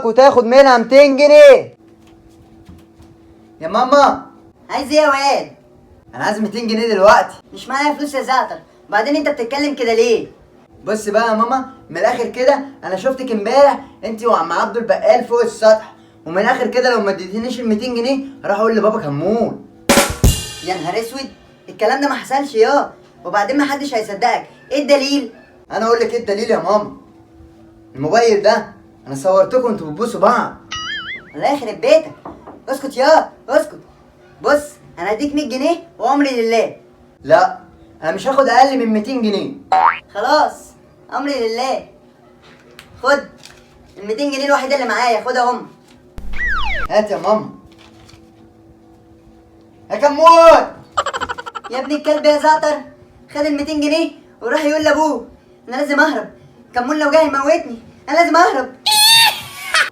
وتاخد منها 200 جنيه. يا ماما. عايز ايه يا واد؟ انا عايز 200 جنيه دلوقتي. مش معايا فلوس يا زعتر. وبعدين انت بتتكلم كده ليه؟ بص بقى يا ماما، من الاخر كده انا شفتك امبارح انت وعم عبده البقال فوق السطح، ومن الاخر كده لو ما اديتنيش ال 200 جنيه هروح اقول لبابا كمون. يا نهار اسود، الكلام ده ما حصلش يا. وبعدين ما حدش هيصدقك، ايه الدليل؟ انا اقول لك ايه الدليل يا ماما، الموبايل ده انا صورتكم انتوا بتبوسوا بعض. الله يخرب بيتك، اسكت يا اسكت. بص انا هديك 100 جنيه وامري لله. لا انا مش هاخد اقل من 200 جنيه. خلاص امري لله. خد ال 200 جنيه الوحيدة اللي معايا، خدها هم. هات يا ماما. يا كمون. يا ابن الكلب يا زعتر، خد ال 200 جنيه وراح يقول لابوه انا لازم اهرب، كمون لو جه يموتني، انا لازم اهرب.